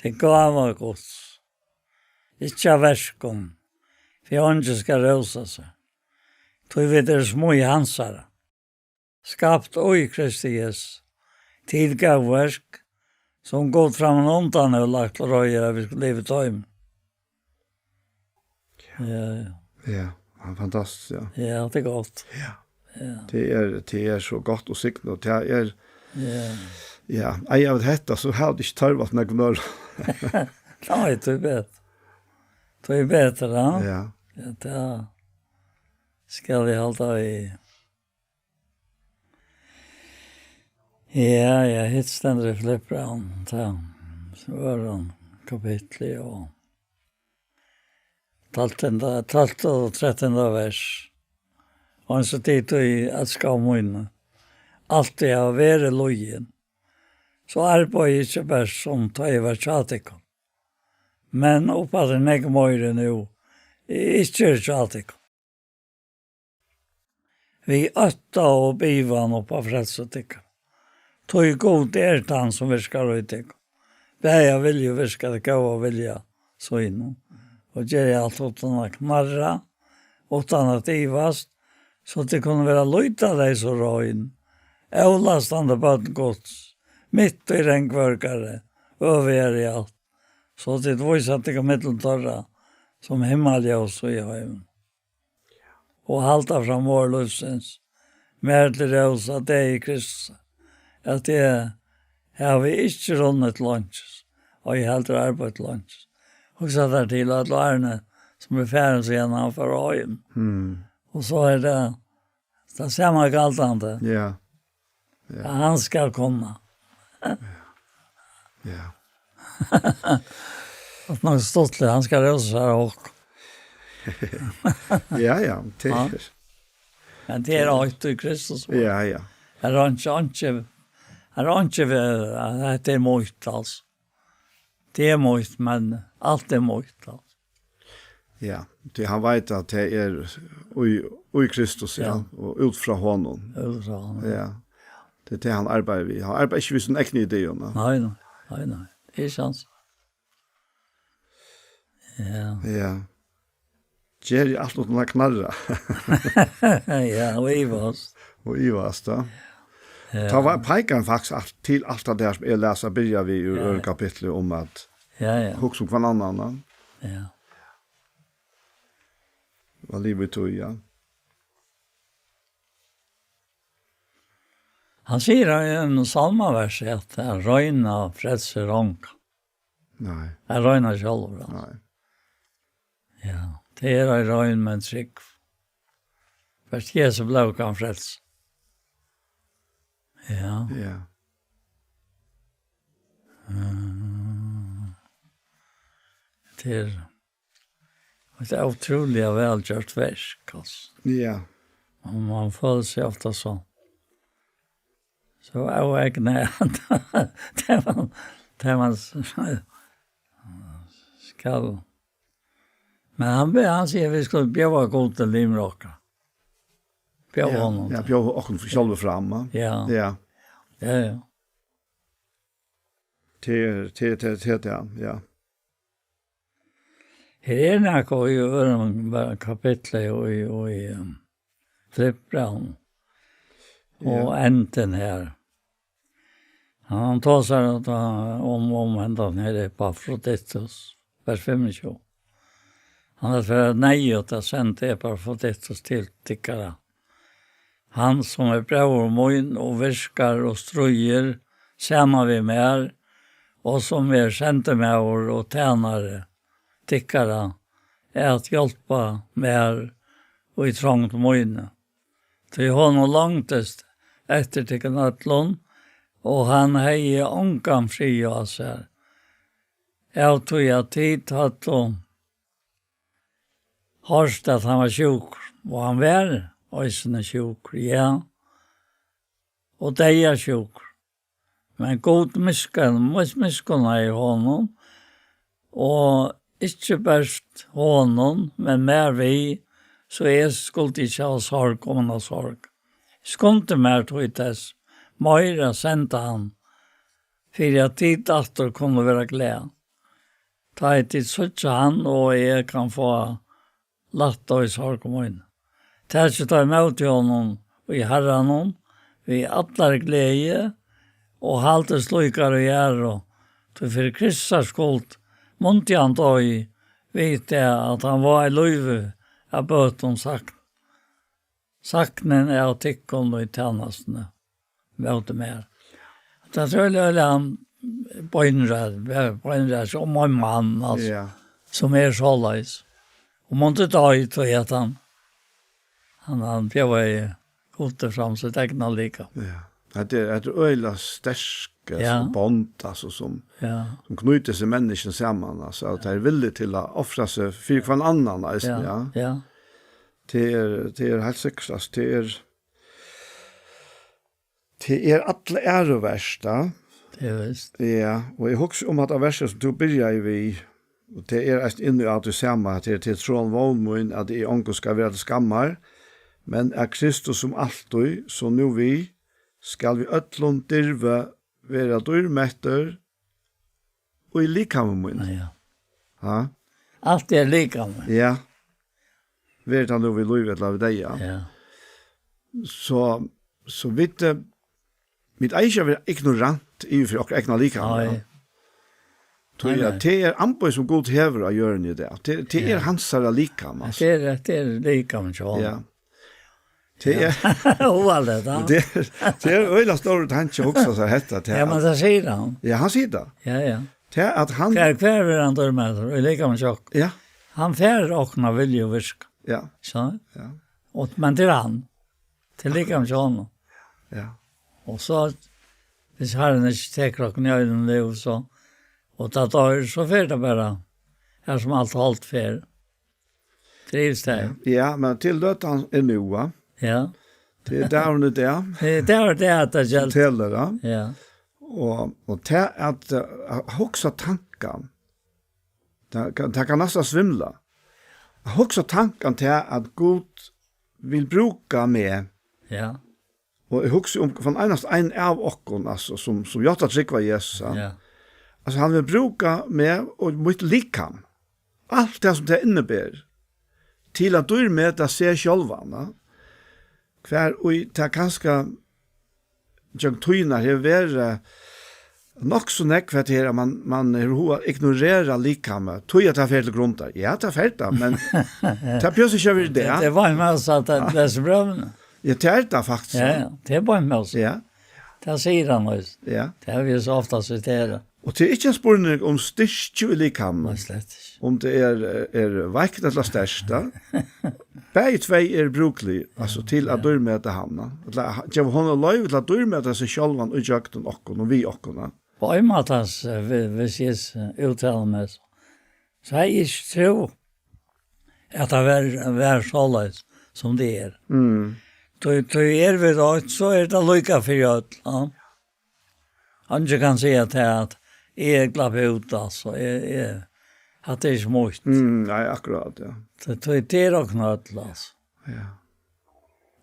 Tað er gáva Guds. Ikki av verkum, fyri at eingin skal rósa seg. Tí vit eru smíð hansara, skapt í Kristi Jesusi, til góð verk, sum Gud frammanundan hevur lagt til reiðar, at vit skulu liva í teimum. Ja, ja. Ja, hann er fantastiskur, ja. Ja, tað er gott. Ja. Ja. Tað er, tað er so gott og signa, og tað er, ja. Ja, eiga vit hetta, so hava vit ikki tørv á nógvum øðrum. Nei, tað er betur. Tað er betur, ja. Ja. Ja, tað skal eg halda í. Ja, ja, hitt stendur í Filippibrævinum, tað, so er hann kapitli og tólvta, tólvta og trettanda vers. Og eins og tit í elskaðu míni, altíð hava verið lýðin, so arbeiðið ikki bert sum tá eg var hjá tykkum, men uppaftur nógv meiri nú, eg ikki eri hjá tykkum. Við ótta og bivan upp á frelsu tykkara. Tí Gud er tann, sum virkar í tykkum, bæði at vilja og virka tað góða vilja sínum, og geri alt uttan at knarra, uttan at ivast, so tit kunnu vera lýtaleys og rein, ólastandi børn Guds, mitt í rangvørgari, øvugari í alt, so tit vísa tykkum millum teirra, sum himmalljós í heim. Og halda fram orð lívsins, mær til rós á degi Kristus, at eg havi ikki runnið til einki, og eg heldur arbeitt til einki. Hugsa tær til øll árini, sum er farin síðan hann fór heim. Mm. Og so er tað, tað sama galdandi. Ja. Ja. Ja, hann skal koma. Ja. Og nokk stuttligt, hann skal rósa sær okkum. Ja, ja, tað Ja. er Men tað er eitt í Kristus. Ja, ja. Her er einki, einki, her er einki við, at hetta er mítt, altso. Tað er mítt, men alt er mítt, altso. Ja, tí hann veit at tað er í, í Kristus, ja, Ja. og út frá honum. Út frá honum. Ja. Tað er tað, hann arbeiðir við. Hann arbeiðir ikki við sín egnu idé, nei. Nei, nei, nei, nei. Tað er sant. Ja. Ja. Ger eg alt uttan at knarra. Ja, og ivast. Og ivast, ja. Ja. Tá var, peikar hann faktiskt alt, til alt tað har sum eg las at byrja við í Ja. øðrum kapitli um at Ja, ja. hugsa um hvønn annan, ja. Ja. Og liva í tí, ja. Hann sigur í einum sálmaversi at at royna frelsir ongan. Nei. At royna sjálvur, altso. Nei. Ja, tað er ein royn, men trúgv. Bert Jesu blóð kann frelsa. Ja. Ja. Mm. Tað er eitt ótrúliga væl gjørt verk, altso. Ja. Og man følir seg ofta so, so óegnaðan. Tað man, tað man s-, skal. Men hann be-, hann sigur, vit skulu bjóða Gudi limir okkara. Bjóða Ja, honum ja, tað. bjóða okkum sjálvir fram, ja. Ja. Ja. Ja, ja. Tað er, tað er, tað er, tað er, ja. Her er nakað í øðrum kapitli í, í, um, Filippibrævinum. Og Ja. endin her. Hann tosar um, um, um hendan her Epafroditus, vers fimmogtjúgu. Hann er fyri neyðugt at senda Epafroditus til tykkara. Hann, sum er bróðir mín og virkar og stríðir saman við mær, og sum er sendimaður og tænari tykkara, at hjálpa mær í trongd míni. Tí honum longdist eftir tykkum øllum, og hann hevði ongan frið á sær, av tí at tit høvdu hoyrt, at hann var sjúkur, og hann var eisini sjúkur, ja, og deyðasjúkur. Men Gud miskunn-, mis-, miskunnaði honum, og ikki bert honum, men mær við, so eg skuldi ikki hava sorg omaná sorg. Skundi mær tí tess meira at senda hann, fyri at tit aftur kunnu vera glað, tá ið tit síggja hann, og eg kann fáa lætta í sorg míni. Takið tá ímóti honum í Harranum við allari gleði, og haldið slíkar í æru, Tí fyri Kristusar skuld mundi hann doyð, við tað, at hann var í lívi av bøtum sagt, saknin av tykkum í tænastuni móti mær. Tað er øgiliga beinrætt, beinrætt um ein mann, altso, Ja. sum er soleiðis. Og mundi doyð, tí at hann, hann, hann bjóðaði Gudi fram sítt egna likam. Ja. Hetta er, hetta er øgiliga sterk, Ja. altso, bond, altso, sum, Ja. sum knýtir seg menniskjum saman, altso, at tey eru villig til at ofra seg fyri hvønn annan, eisini, Ja. ja. Ja. Tað er, tað er heilt sikkurt, altso, tað er, tað er alla æru vert, ja. Tað er vist. Ja, og eg hugsi um at versið sum tú byrjaði við, og tað er eisini inni á tí sama, at tað er til trón vón mín, at eg ongum skal vera til skammar, men at Kristus sum altíð, so nú við, skal við øllum dirvi vera dýrmettur í likami mín. Ja, ja. Ha? Alt er likami. Ja. Verið hann nú við lív ella við deyða. Ja. So, so vit, eh, vit eiga ikki at vera ignorant yvir fyri okkara egna likam, Nei. ja. Tí Nei, at nei. tað er amboð sum Gud hevur á jørðini í dag. Tað, tað Ja. er hansara likam, Ja, altso. tað er, tað er likam, sjálvt. Ja. Tað er, Hugaligt, ja. tað er, tað er øgiliga stórur tanki at hugsa sær hetta, tað Ja, men at tað sigur hann. Ja, hann sigur tað. Ja, ja. Tað at hann Hvar, hvar er hann dømdur? Í likami hjá okkum. Ja. Hann fær okkum at vilja og virka. Ja. So? Ja. Og, men tað er hann. Tað er likami hjá honum. Ja. Og so, hvis Herren ikki tekur okkum í einum nú, so, og tað doyr, so fer tað bara, her sum alt holdt fer. Trivst her. Ja, men til løtan er nú, va? Ja. Tað er dagurin í dag. Tað er dagurin í dag, at tað Sum gjaldt. telur, va? Ja. Og, og tað at, eh, at hugsa tankan, tað kann, tað kann næstan svimla. At hugsa tankan til at Gud vil brúka meg. Ja. Og eg hugsi um hvønn einasta ein av okkum, altso, sum, sum játta trúgv á Jesus, ja. Ja. Altso, hann vil brúka meg og mítt likam. Alt tað sum tað inniber, til at dýrmeta seg sjálvan, ja. Hvar í tað kanska gjøgnum tíðina hevur verið nokk so nógv hetta her, at man, man hevur hug at ignorera likamið, tí at tað fer til grundar. Ja, tað fer tað, men tað behøvist ikki at vera tað. Tað, tað var mest at tað, tað er so bra, men Ja, tað er tað faktiskt, Ja, ja. ja, tað er bara mest. Ja. Tað sigur hann eisini. Ja. Tað hava vit so ofta sitera. Og tað er ikki ein spurningur um styrki í likamið. Nei, slett ikki. Um tað er, er veikt ella sterkt, ja. Bæði tvey eru brúklig, altso, til at Ja. dýrmeta hann, ja. Ella geva honum loyvi til at dýrmeta seg sjálvan í gjøgnum okkum og við okkum, ja. Á ein máta, s-, vi-, hvis eg s-, uttali meg, so, so havi eg ikki trú, at tað var, var soleiðis, sum tað er. Mm. Tí, tí er vit eitt, so er tað líka fyri øll, ja. Eingin kann siga til at eg glapp út, altso, eg, eg, hatta er ikki mítt. Mm, nei, akkurát, ja. Tí, tí, tað er okkum øll, altso. Ja.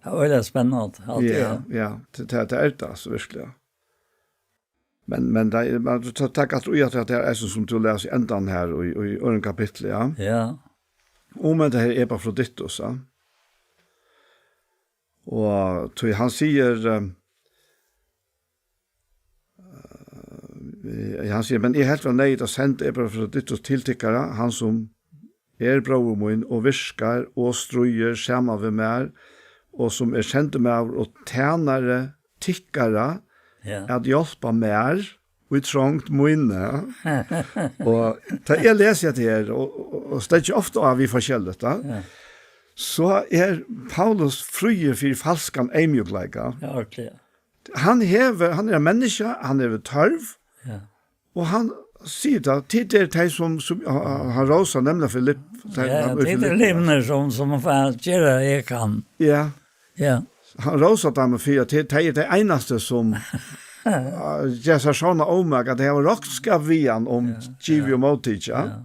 Tað er øgiliga spennandi, alt Ja, tað. ja, tað, tað, tað er tað, altso, virkuliga. Men, men tað er, man, ta-, tak aftur í at tað er sum, sum tú les í endan her í, í øðrum kapitli, ja. Ja. Um hetta her Epafrodittus, ja. Og tí hann sigur, eh, eh, hann sigur, "Men eg helt var neyðugt at senda Epafrodittus til tykkara, hann sum er bróðir mín og virkar og stríðir saman við mær, og sum er sendimaður og tænari tykkara Ja. at hjálpa mær í trongd míni." Og tá eg lesi hetta her, og, og, og støddi ofta á við forskelligt, da, Ja. so er Paulus fríur fyri falskan eyðmjúkleika. Ja, ordiliga. Hann hevur, hann er ein menniskja, hann hevur tørv, Ja. og hann sigur tað, tit eru tey sum, sum, hann, hann rósar nemliga Filipp, tey, Ja, hann er tit eru Filipp, limnir sum, sum fara at gera tað eg kann. Ja. Ja. Hann rósar teimum fyri at tey, tey eru tey einastu sum, eh, gera sær sovorðnan ómak, at tey hava roknskap við hann um Ja, givið ja. og móttikið, ja. Ja.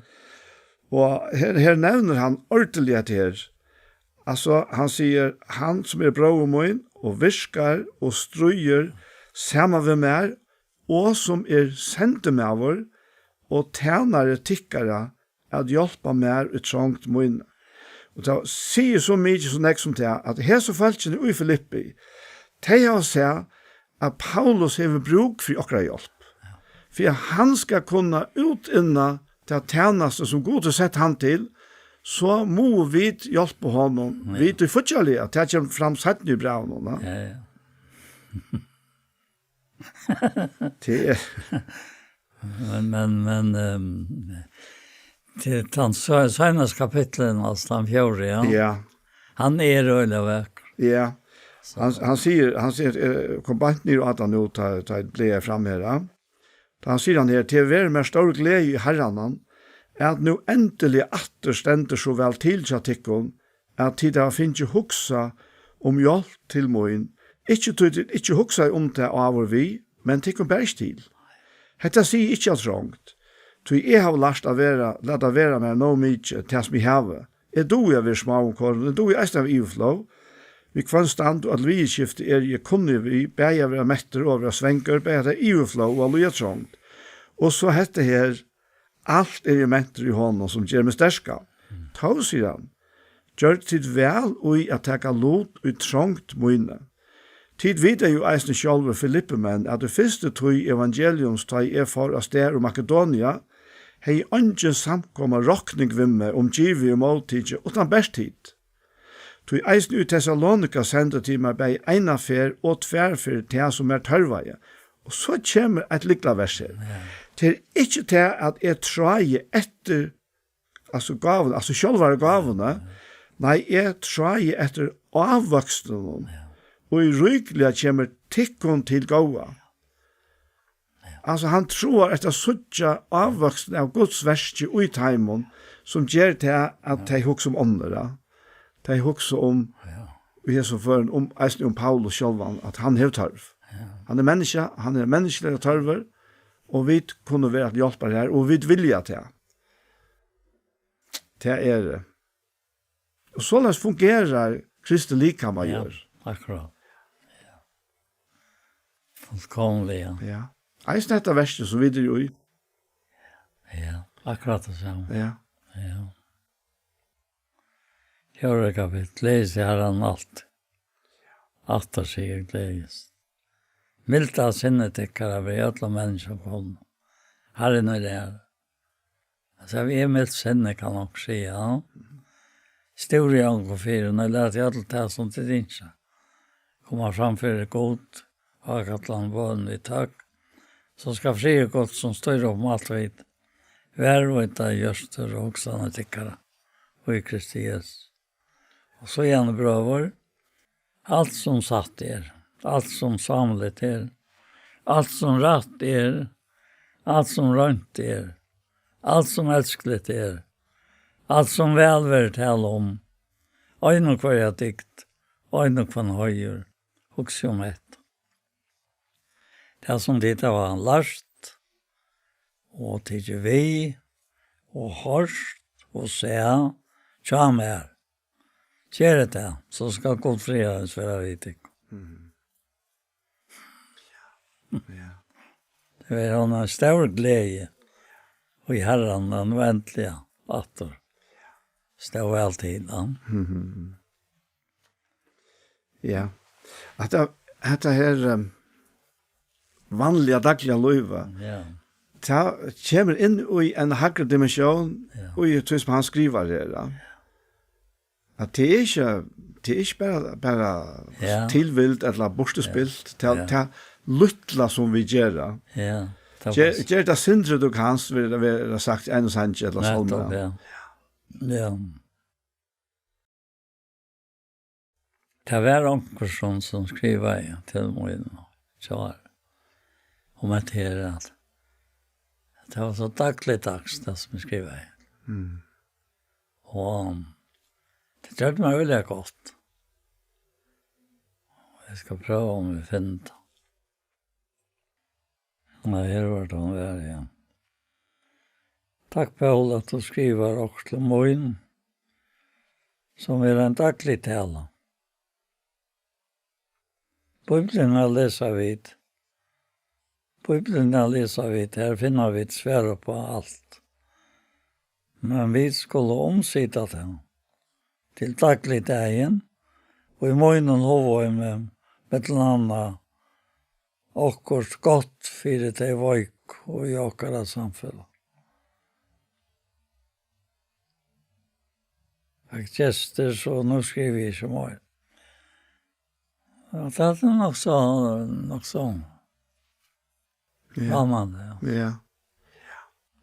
Og her, her nevnir hann ordiliga hetta her. Altso, hann sigur, "Hann sum er bróðir mín og virkar og stríðir saman við mær, og sum er sendimaður og tænari tykkara at hjálpa mær í trongd míni." Og tað sigur so mikið, so nógv sum tað, at hesi fólkini í Filippi, tey hava sæð, at Paulus hevur brúk fyri okkara hjálp. Ja. fyri at hann skal kunna útinna ta tænastu, sum Gud hevur sett hann til, so mugu vit hjálpa honum, ja, við tí fíggjarliga. Tað kemur fram seinni í brævinum, ja. Ja, ja. Tað er Men, men, men, ehm, til tann se-, seinasta kapitlin, altso tann fjórði, ja. Ja. Hann er øgiliga vakur. Ja. So. Hann, hann sigur, hann sigur, eh, kom beint niður á tað nú, tá, tá eg bleiv fram her, ja. Tá hann sigur hann her: "Tað verður mær stór gleði í Harranum, at nú endiliga aftur stendur so væl til hjá tykkum, at tit hava fingið hugsað um hjálp til mín. Ikki tí tit ikki hugsaðu um tað áður við, men tykkum bar ikki til. Hetta sigi eg ikki av trongd, tí eg havi lært at vera, lata vera mær nóg mikið, tað sum eg havi. Eg dugi at vera í smáum kornum, eg dugi eisini at hava yvirflóð. Við hvønn stand og øll viðurskifti eri eg kunnigur við, bæði at vera mettur og at vera svangur, bæði at hava yvirflóð og at líða trongd. Og so hetta her, alt eri eg mentur í honum, sum ger meg sterkan. Tó, sigur hann, gjørdu tit væl í at taka lut í trongd míni. Tit vita jú eisini sjálvir, Filippumenn, at í fyrstu tíð evangeliums, tá eg fór av stað úr Makedonia, hevði eingin samkoma rokning við meg um givið og móttikið, uttan bert tit. Tí eisini í Tessalonika sendu tit mær bæði eina ferð og tvær ferð tað, sum mær tørvaði." Og so kemur eitt lyklavers her. Ja. "Tað er ikki tað, at eg trái eftir, altso gávuni, altso sjálvari gávuni. Nei, eg trái eftir ávøkstinum, ja, og ið ríkliga kemur tykkum til góða." Altso, hann tráar eftir at síggja ávøkstin av Guds verki í teimum, sum ger tað, at tey hugsa um onnur, ja. Tey hugsa um, ja, í hesum førum, um, eisini um Paulus sjálvan, at hann hevur tørv. Ja. Hann er menniskja, hann er menniskjaliga tørvur, og vit kunnu vera til hjálpar her, og vit vilja tað. Tað er, eh, Og soleiðis fungerar Kristi likama, ja, gjør. Akkurát. Ja. Fullkomiliga. Ja. Eisini hetta versið, sum vit eru í. Ja, akkurát tað sama. Ja. Ja. Fjórða kapittul, gleðist í Harranum altíð. Aftur sigur, gleðist. Mildað sinni tykkara við øllum menniskjum komið. Harrin er her. Altso, vit eru mild sinni, kann man siga, ja. Stúrið onkum fyri, men latið øll tað, sum tit ynskja, koma fram fyri Gud, ákallan bøn við tøgn, so skal friður Guds, sum stýrir upp um alt vit, varðveita hjørtu og hugsanir tykkara í Kristi Jesusi. Og síðani, brøður, alt sum satt er, alt sum sámligt er, alt sum rætt er, alt sum reint er, alt sum elskuligt er, alt sum væl verður talað um, ein og hvørja dygd, ein og hvønn heiður, hugsið um hetta. Tað sum tit hava lært og tikið við og hoyrt og sæð hjá mær, gerið tað, so skal Gud friðarins vera við tykkum. Mhm. Ja. Tað er ein stór gleði í Harranum, at nú endiliga aftur stóð væl til, ja. Mhm. Ja. Hetta, hetta her, ehm, vanliga dagliga lívið, ja, tað kemur inn í ein hægri dimensión, ja, í tí sum hann skrivar her, ja. At tað er ikki, tað er ikki bara, bara, ja, tilvild ella burturspilt, ja, tað, ja, tað lítla sum vit gera. Ja, tað ger, passar. Ger tað sindrið tú kanst, verður, verður sagt í einum sangi ella sálmi. Nettupp, ja. Ja. Tað var onkur, sum, sum skrivaði til mín, tjá, um hetta her, at, at tað var so dagligdags, tað sum eg skrivaði. Mm. Og tað gjørdi mær øgiliga gott. Eg skal prøva, um eg finn tað. Nei, her var tað, hon var, ja. Takk, Poul, at tú skrivar okkurt til mín, sum er ein daglig tala. Bíbliuna lesa vit. Bíbliuna lesa vit, her finna vit svar upp á alt. Men vit skulu umsita tað til dagligdagin, og í mínum hugheimi, millum annað, okkurt gott fyri tey veiku. fólk og í okkara samfelag. Fekk gestir, so nú skrivi eg ikki meir. Ja, tað er nokk so, nokk so. Ja. Ja, man, ja. Ja.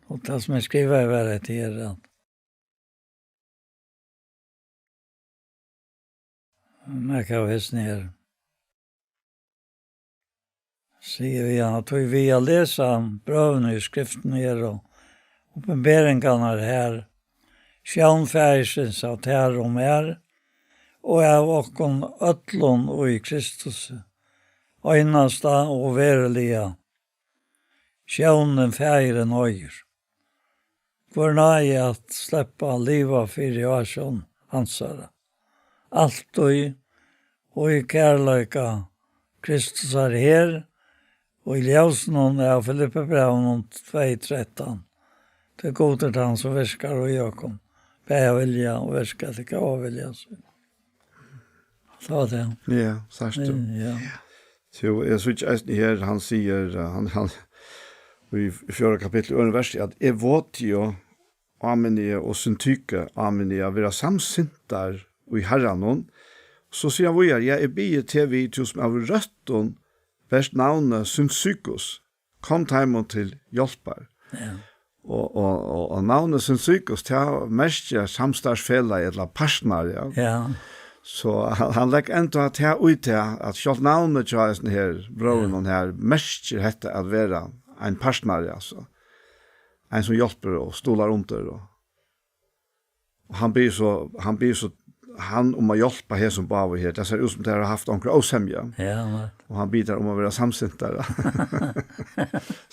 Og tað sum eg skrivaði var hetta her, at nakað av hesum her. Sigur við hann, at tí við at lesa brøvini í skriftini eru opinberingarnar her, sjón Faðirsins av tær og mær, og av okkum øllum í Kristusi, einasta og veruliga sjónin Faðirin eigur. Hvør náði at sleppa at liva fyri ásjón hansara. Altíð og í kærleika Kristusar her, og í ljósinum av Filippibrævinum tvey trettan. Tí Gud er tann, sum virkar í okkum, bæði at vilja og virka til góða vilja sín. Tað var tað. Ja, sært tú. Ja. So eg síggi eisini her, hann sigur, eh, hann, hann, í fjórða kapitli, øðrum versi, at Evodio, Aminio og Syntyke, Aminio, vera samsintar í Harranum. So sigur hann víðari, ja, eg biði teg við, tú sum av røttum bert navnið Syntykus, kom teimum til hjálpar. Ja. Og, og, og, og navnið Syntykus, tað merkir samstarvsfelag ella partnar, ja. Ja. So hann, hann leggur enntá tað í tað, at sjálvt navnið hjá hesum her, brøðrunum her, merkir hetta at vera ein partnari, altso. Ein sum hjálpir og stuðlar undir og Og hann biður so, hann biður so hann um at hjálpa hesum báðum her. Tað sær út sum teir hava havt onkra ósemju. Ja, nei. Og hann biður teir um at vera samsintar.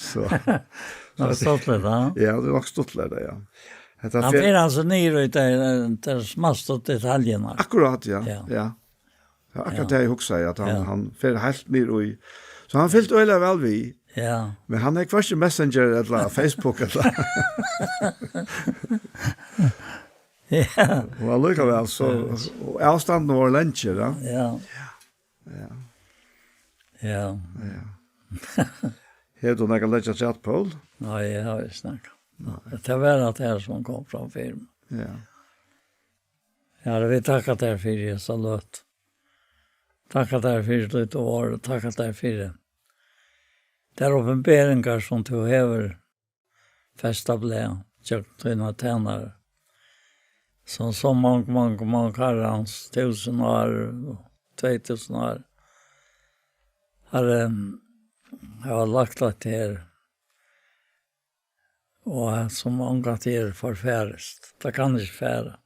So, Tað er stuttligt, ja. Ja, tað er nokk stuttligt, ja. Hetta Hann fer fer hann so niður í tær, tær smástu detaljurnar. Akkurát, ja. Ja. Ja. Ja, akkurát Ja. tað eg hugsaði, at hann, Ja. hann fer heilt niður í. So hann fylgdi øgiliga væl við. Ja. Men hann hevði hvørki Messenger ella Facebook ella. Ja. Og allíkavæl, so, Ja. og avstandin var langir, ja. Ja. Ja. Ja. Ja. Hevur tú nakað at leggja afturat, Poul? Nei, eg havi ikki nakað. Nei. Tað var at tað her sum kom fram fyri meg. Ja. Herre, vit takka tær fyri hesa løtu. Takka tær fyri títt orð, og takka tær fyri tær opinberingar, sum tú hevur fest á blað, gjøgnum tínar tænarar, sum so mong, mong, mong Harrans túsund ár og tvey túsund ár, Herre, hava lagt á tær. Og sum ongantíð er forfarist. Tað kann ikki fara.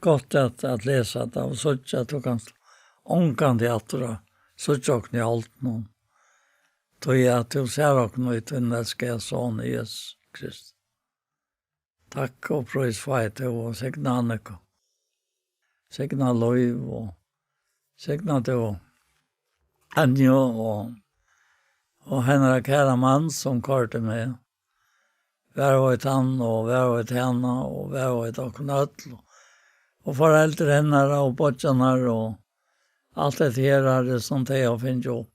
Gott at, at lesa tað og síggja, at tú kanst ongantíð aftur at síggja okkum í holdinum. Tí at tú sær okkum í tín elskaða Son, Jesus Krist. Takk og prís fái tú og signa Anniku. Signa Lív og signa tú Anju og, og hennara kæra mann sum koyrdi meg. Vær veit hann og vær veit hana og vær veit okkum øll og, og foreldur hennara og beiggjarnar og alt hetta her, Harri, sum tey hava fingið upp.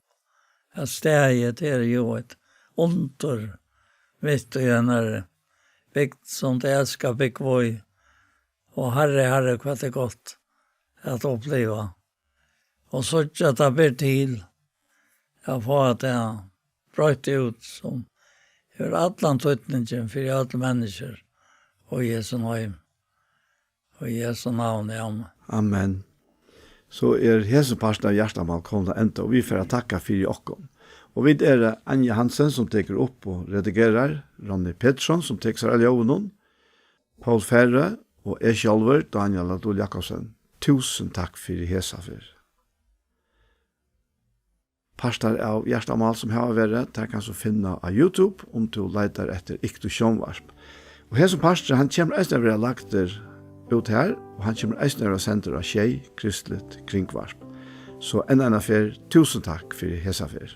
At staðið er jú eitt undur mitt í hennari bygd, sum tey elska at búgva í. Og Harri, Harri, hvat er gott at uppliva. Og síggja, at tað ber til at fáa tað broytt út, sum hevur allan týdningin fyri øll menniskjur og í hesum heim. Og í Jesu navni, amen. Amen. So er hesin parturin av Hjartamál komin at enda, og vit fara at takka fyri okkum. Og vit eru Anja Hansen, sum tekur upp og redigerar, Ronny Petersson, sum tekur sær av ljóðinum, Poul Færø og eg sjálvur, Dánjal á Dul Jakobsen. Túsund takk fyri hesa ferð. Partar av Hjartamál, sum hava verið, tær kanst tú finna á YouTube, um tú leitar eftir Iktu Sjónvarp. Og hesin partur, hann kemur eisini at verða lagdur út har, og hann kemur eisini at verða sendur á Sjey, Kristligt Kringvarp. So enn eina ferð, túsund takk fyri hesa ferð.